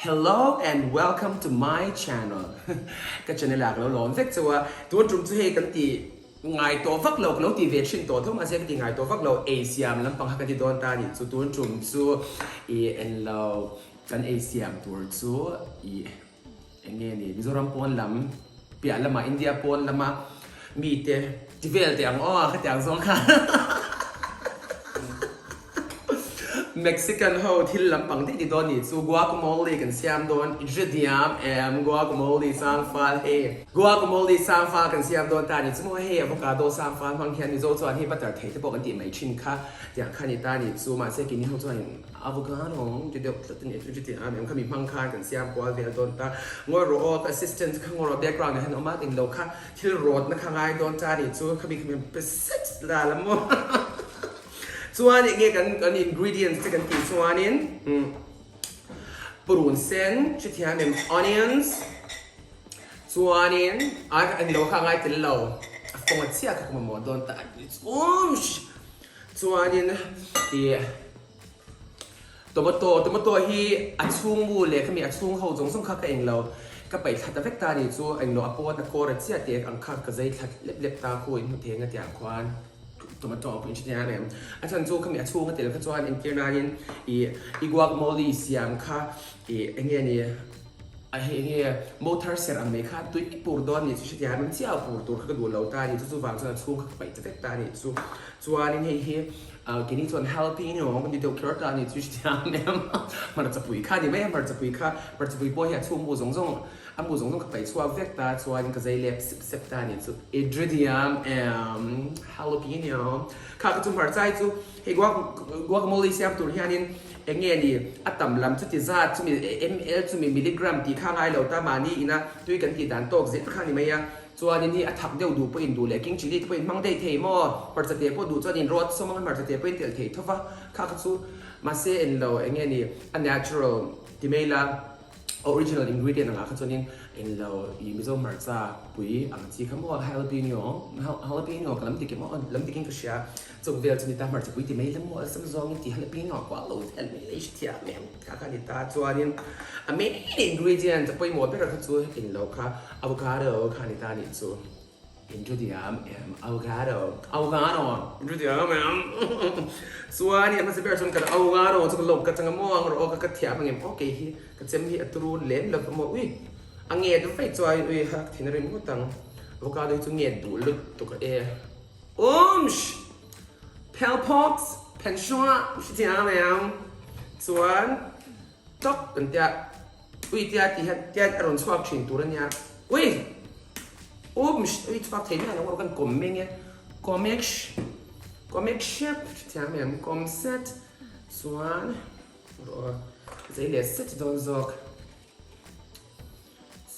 Hello and welcome to my channel Ka channel ah ka lo lawm vek chauh a, tun tum chu hei kan ti ngai tawh vak lo, ka lo ti ve thin tawh tho mahse ka ti ngai tawh vak lo, ei siam lampang kha ka ti dawn ta anih chu, tun tum chu i en lo kan ei siam tur chu i eng nge ni Mizoram pawn lam piah lamah India pawn lama mite ti vel teh ang aw khatiang zawng kha Mexican ho thil lampang daih ti dawn nih chu guacamole kan siam dawn i hre diam em guacamole sang fal hei guacamole sang fal kan siam dawn ta nih chu maw hei avocado sang fal hmang hian Mizo chuan hei butter thei te pawh kan tih mai thin kha tiang kha ni ta nih chu mahse keini ho chuan Avocado ti deuh tlat a ni chu chuti ang em kha mi hmang khan kan siam kual vel dawn ta ngawi rawh aw ka assistant kha ngawi rawh background ah hian awm a englo kha thil rawtna kha ngai dawn ta nih chu khami khami pe set la la maw chuan enge kan kan ingredients te kan tih chuanin purun sen chutiang em onions chuanin a englo kha ngai tel lo a fawng a chiah kha ka mamawh dawn ta Chuanin ih tomato, tomato hi a chhung mu leh khami a chhung ho zawng zawng kha ka englo ka paih thla ta vek ta ni chu englo a pawn a kawr a chiah teh ang kha ka zai thla lep lep ta khu in hmu thei anga tiang khuan tomato pawh in hre thei ang em. A chhan chu khami a chhung a tel kha chuan entir nain ih i guacamole siam kha ih enge ni A hei enge motor ser ang mai kha tui pur dawn nih chu hriat hian chiah pur tur kha ka duh lo ta a ni chu chuvang chuan a chhung kha ka paih ta vek ta a nih chu. Chuanin hei hi keini chuan jalapeno kan ti deuh kher ta a nih chu hriat hian hmarcha pui kha a ni mai a, hmarcha pui kha hmarcha pui pawh hi a chhung mu zawng zawng a mu zawng zawng ka paih chhuak vek ta chuanin ka zai lep sep sep ta a nih chu. Idridiam em jalapeno kha kha chu hmarcha hi chu hei guacamole siam tur hianin Eng nge ni, a tam lam chuti zat chumi ml chumi milligram tih kha ngai lo ta mahni ina tui kan tih dan tawk zel kha ni mai a, chuanin hi a thak deuh duh pawhin duh leh king chilli te pawhin hmang daih thei maw, hmarcha te pawh duh chuanin rawt sawm anga hmarcha te pawhin telh thei tho va, kha kha chu mahse en lo eng nge ni a natural ti mai la. Original ingredient angah kha chuanin englo i Mizo hmarcha pui ang chi kha maw jalapeno jalapeno ka lam dik em aw lam dikin ka hria chung vel chu ni ta hmarcha pui ti mai la maw awlsam zawngin ti jalapeno kual lo vel mai la i hrethiam em kha kha ni ta chuanin a main ingredient a pawimawh ber kha chu englo kha avocado kha ni ta nih chu. Inrediam em avocado avocado inrediam em chuan i hmasa ber chuan kan avocado chu ka lawk ka chang a maw ang rawh aw ka ka thiam ang em aw kei hi ka chem hi a turu lem lo a maw ui a nget vaih chuan ui ha ka thin a rim ngawt ang avocado hi chu nget duh lutuk a e umsh phelpawks phenhruah hrethiam em chuan tawk kan tia. Ui tia tih hian tian a rawn chhuak thin tur a nia. Ui! Umsh! Ui chhuak thei miah lo erawh kan kawm meng e. Comic comic ship thiam em kawm set chuan rawh zei leh set dawn zawk.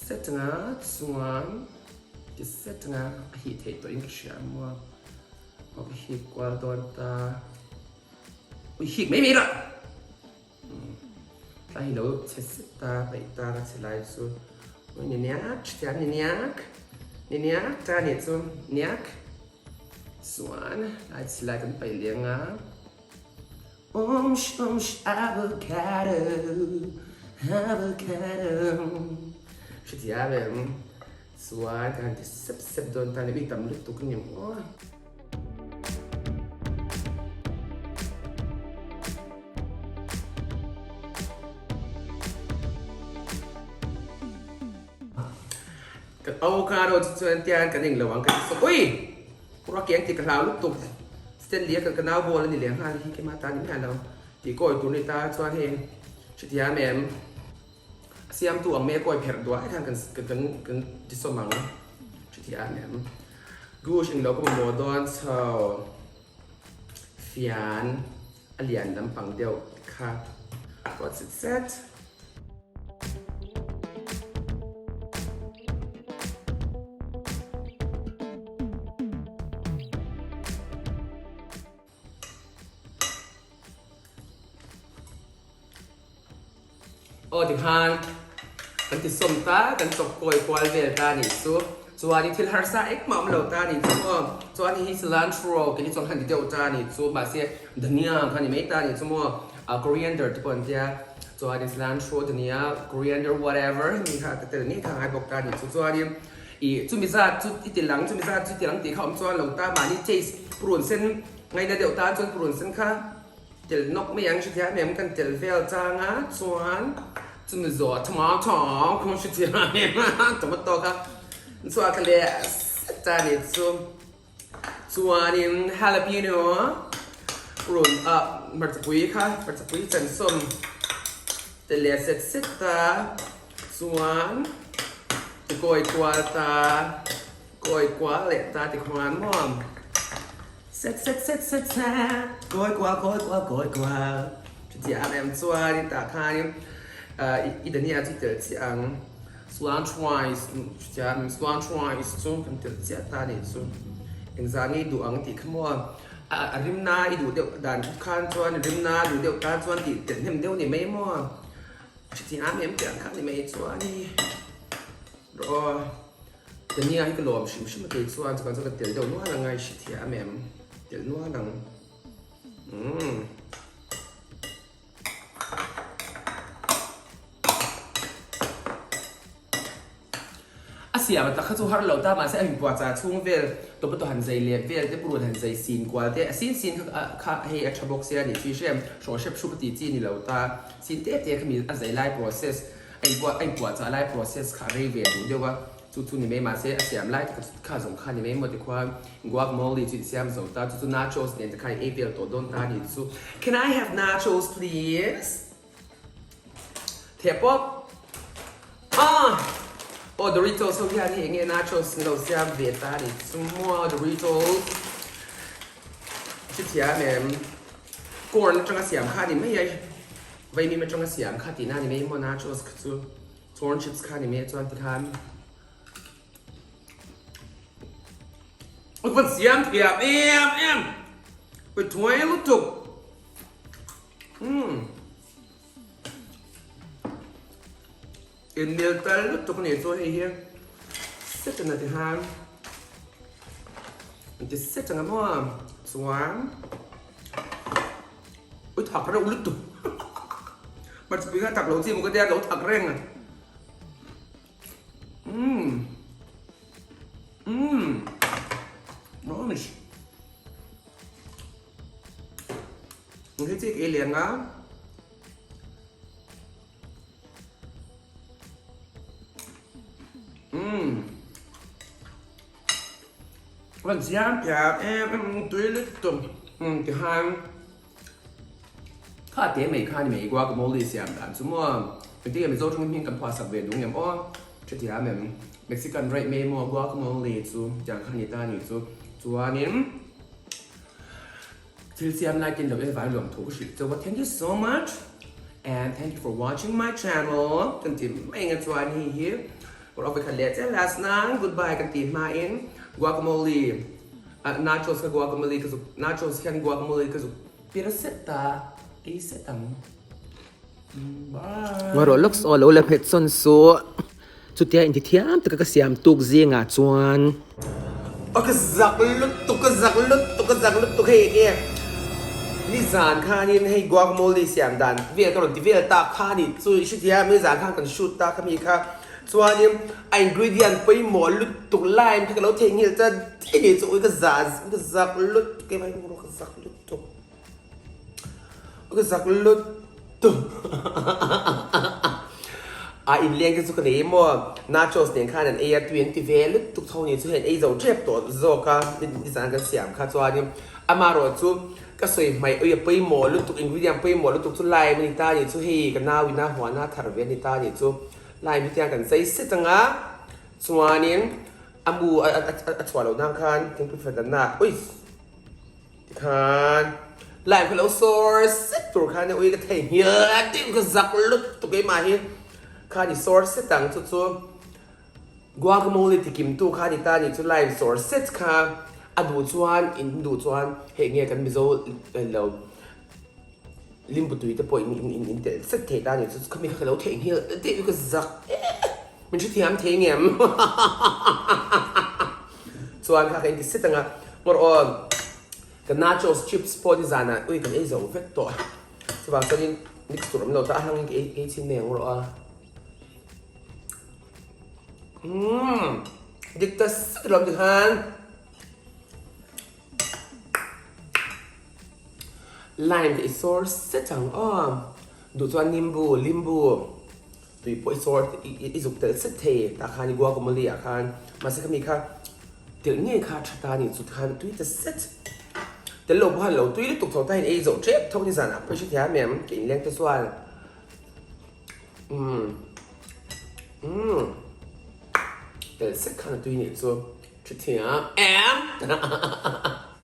Set nga chuan ti set nga a hih theih tawh in ka hria maw. Aw ka hip kual dawn ta. Ui hip mai mai rah! Tlai hi lo chhe set ta paih ta ka chhe lai chu ui ni niak thiam ni niak ni niak ta nih chu niak chuan lai chhe lai kan paih leh anga umsh umsh avocado avocado hrethiam em chuan ka han ti sep sep dawn ta ni ui tam lutuk a ni maw. Ka avocado chu chuan tian kan englo ang ka ti sawk ui pura keng tih ka hlau lutuk Stanley a ka nau ball a ni leh nghal hi keimah ta ni miah lo tih kawi tur ni ta chuan hei hrethiam em a siamtu ang mai a kawi pherh duah khan kan kan kan ti sawm ang hrethiam em Gush englo ka mamawh dawn chho fian a lian lampang deuh kha what's it set. Aw tikhan kan ti sawm ta kan chawk kawi kual vel ta nih chu chuan in thil harsa engmah awm lo ta nih chu maw chuan hei hi cilantro kei hi chuan khan ti deuh ta nih chu mahse dhania kha ni mai ta nih chu maw coriander te pawh an tia. Chuanin cilantro dhania coriander whatever hemi kha ka tel ngei kha ngai bawk ta a ni chu. Chuanin ih chumi zat chu i ti lang chumi zat chu i ti lang tih kha awm chuan lo ta mahni taste purun sen ngaina deuh tan chuan purun sen kha tel nawk mai ang hrethiam em kan tel vel chang a chuan chumi zawh tomato khaw hrethiam em tomato kha chhuak leh set a ni chu. Chuanin jalapeno rawn ah hmarchapui kha hmarchapui chansawm te leh set set a chuan ti kawi kual ta kawi kual leh ta ti khuan maw set set set set set kawi kual kawi kual kawi kual chuti ang em chuanin tah khanin ah i dhania chu tel chiah ang. Cilantro chuan cilantro chu kan telh chiah ta nih chu engzah nge i duh ang tih kha maw a rimna i duh deuh dan kha khan chuan rimna duh deuh tan chuan tih telh hnem deuh ni mai maw chutiang am em tih ang kha ni mai chuan i rawh aw dhania hi ka lawm hrim hrim a kei chuan chuan chuan ka telh deuh nual ang a i hrethiam em telh nual ang umm. A siam a tak kha chu har lo ta mahse a inpuahchah chhung vel tomato han zai leh vel te purun han zai sin kual te a sin sin kha kha hei a tha bawk sia ni chu i hrem hrawh hrep hrup a tih chi ni lo ta sin te te kha mi a zai lai process a inpuah a inpuahchah lai process kha a rei ve duh deuh a chu chu ni mai mahse a siam lai te kha zawng kha ni mai maw tikhuan Guacamole chu i siam zo ta, chu chu nachos nen te kha i ei vel tawh dawn ta a ni chu. Can I have nachos please? Theh pawp. Ah! Aw Doritos ho hian hei enge nachos ni lo siam ve ta a ni chu maw Doritos. Chuthiam em? Corn atanga siam kha a ni mai a, vaimim atanga siam kha tihna a ni mai maw nachos kha chu. Corn chips kha a ni mai a chuan tikhan. Ka van siam thiam em em Ui thuai lutuk Umm In mil tal lutuk a nih chu hei hi set a na ti han an ti set anga maw chuan Ui thak reuh lutuk Hmarchapui kha thak lo chi maw ka tia lo thak reng a. Umm. Umm. Nice. Hei chi ka ei leng a. Umm. Van siam thiam em em tui lutuk. Umm tihan. Kha te mai kha ni mai guacamole siam dan chu maw engtin nge Mizo tawngin hming kan phuah sak ve duh ngem aw hrethiam em Mexican raih mai maw guacamole chu tiang kha ni ta ni chu chuanin thil siam lai tin lo en vai luam thu ka hrilh chauh a thank you so much and thank you for watching my channel kan ti mai ang a chuan hei hi kawr awk vekhat leh chiah last nan goodbye kan tih hmain guacamole Nachos kha guacamole ka zuk nachos hian guacamole ka zuk pir set ta ei set ang bye. Ngarawh lawk aw lo la hmet sawn suh chutia inti thiam taka ka siam tuk zingah chuan. Aw ka zak lutuk ka zak lutuk ka zak lutuk hei enge nizan khanin hei guacamole siam dan vel ka rawn ti vel tak kha a ni chu i hrethiam nizan khan kan shoot ta kha mi kha Chuanin a ingredient pawimawh lutuk lime kha ka lo theihnghilh chuan thei chu ui ka za ka zak lutuk e mai ka zak lutuk ka zak lutuk a inleng te chu ka nei emaw nachos nen khan an ei a tui an ti ve lutuk tho ni chu hei an ei zo tep tawh zawk a nizan kan siam kha chuanin amaherawh chu ka sawi hmaih ui a pawimawh lutuk ingredient pawimawh lutuk chu lime a ni ta a nih chu hei ka nau ina huana thar ve a ni ta a nih chu. Lime hi tiang kan zai set anga chuanin a mu a chhuah loh nan khan thingpui fat an nak ui tikhan lime kha lo sawr set tur khan ui ka thei hnial deuh ka zak lutuk keimah hi khan i sawr set ang chu chu guacamole tikim tu kha ni ta ni chu lime sawr set kha a duh chuan in duh chuan hei nge kan mizo lo Limbu tui te pawh in in in telh zet thei ta a ni chu khami kha ka lo theihnghilh deuh hi ka zak eh min hrethiam thei ngem chuan kha ka inti set anga ngawr aw ka nachos chips pawh nizanah ui kan ei zo vek tawh chuvang chuanin. Mix tur awm lo ta a hlangin ka ei chhin mai ang rawh a. Umm dik ta set alawm tikhan. Lime ka i sawr set ang aw. Duh chuan nimbu, limbu tui pawh i sawr i zuk tel set thei tah khan i guacamole ah khan. Mahse khami kha telh ngei kha a tha ta a ni chu tikhan tui ta set. Tel lo pawh han lo tui lutuk tho ta hian ei zawh tep tho nizan ah pawh i hrethiam em ka inleng te chuan. Umm umm tel set khan a tui nih chu hrethiam em.